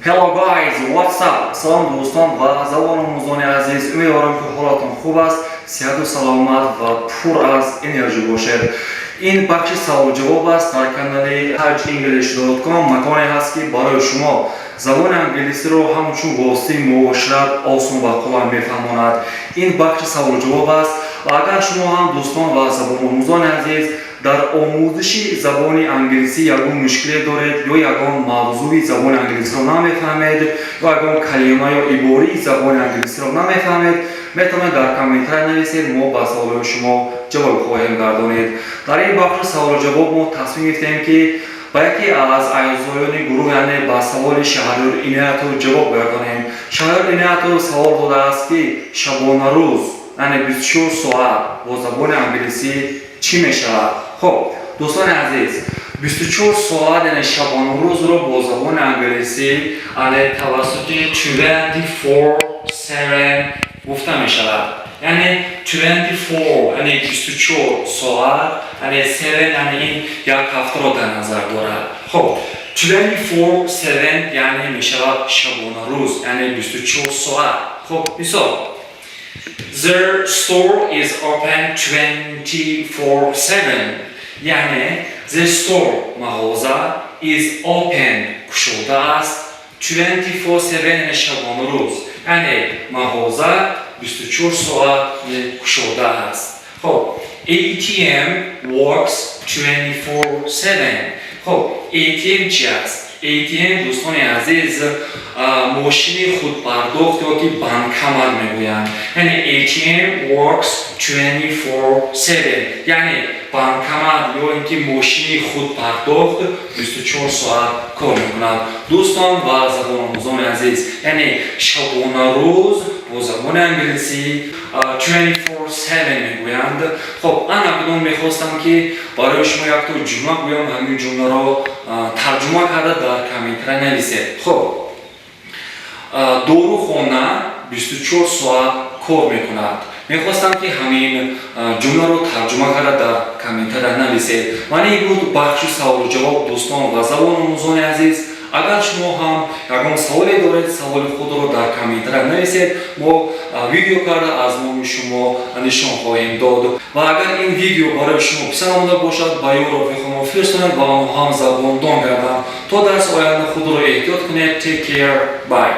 Hello guys, what's up? Салом, дӯстон ва забономӯзони азиз. Умедворам, ки ҳолатон хуб аст, сиҳату саломат ва пур аз энержӣ бошед. Ин бахши саволҷавоб аст дар канали tajenglish.com, маконе ҳаст, ки барои шумо забони англисиро ҳамчун воситаи муошират осон ва қулай мефаҳмонад. Ин бахши саволҷавоб аст ва агар шумо ҳам, дӯстон ва забономӯзони азиз, дар омӯзиши забони англисӣ ягон мушкиле доред ё ягон мавзӯи забони англисиро намефаҳмед ё ягон калима ё ибораи забони англисиро намефаҳмед, метавонед дар комментария нависед, мо ба саволҳои шумо ҷавоб хоҳем гардонид. Дар ин бахши саволу ҷавоб мо тасмим гирифтем, ки ба яке аз аъзоёни гурӯҳ, яъне ба саволи Шаҳриёр Иноятов ҷавоб гардонем. Шаҳриёр Иноятов савол додааст, ки шабонарӯз, яъне 24 соат бо забони англисӣ чӣ мешавад? Хуб, дӯстони азиз, 24 соат, яъне шабонарӯзро бо забони англисӣ, яъне тавассути 24/7 гуфта мешавад. Яъне 24, яъне 24 соат, яъне 7, яъне ин як ҳафтаро дар назар дорад. Хуб, 24/7 яъне мешавад шабонарӯз, яъне 24 соат. Хуб, мисол: The store is open 24/7. Яъне the store, мағоза, is open, кушода аст, 24/7, яъне шабонарӯз, яъне мағоза 24 соат кушода аст. Хуб, ATM works 24/7. Хуб, ATM чи аст? ATM, дӯстони азиз, мошини худпардохт ё ки банкомат мегӯянд. Яъне ATM works 24/7, яъне банкомат ё ин ки мошини худпардохт 24 соат кор мекунад. Дӯстон ва забономӯзони азиз, яъне шабонарӯз бо забони англисӣ 24/7 мегӯянд. Хуб, ан акнун мехостам, ки барои шумо якто ҷумла гӯям. Ҳамин ҷумларо тарҷума карда дар комментария нависед. Хуб, дорухона 24 соат кор мекунад. Мехостам, ки ҳамин ҷумларо тарҷума карда дар комментария нависед. Ман ин буд бахши саволу ҷавоб. Дӯстон ва забономӯзони азиз, агар шумо ҳам ягон саволе доред, саволи худро дар комментария нависед, мо видео карда аз номи шумо нишон хоҳем дод. Ва агар ин видео барои шумо писанд омада бошад, ба ёру рафиқонро фирстонед ва онҳо ҳам забондон гарданд. То дарси оянда худро эҳтиёт кунед. Take care, bye.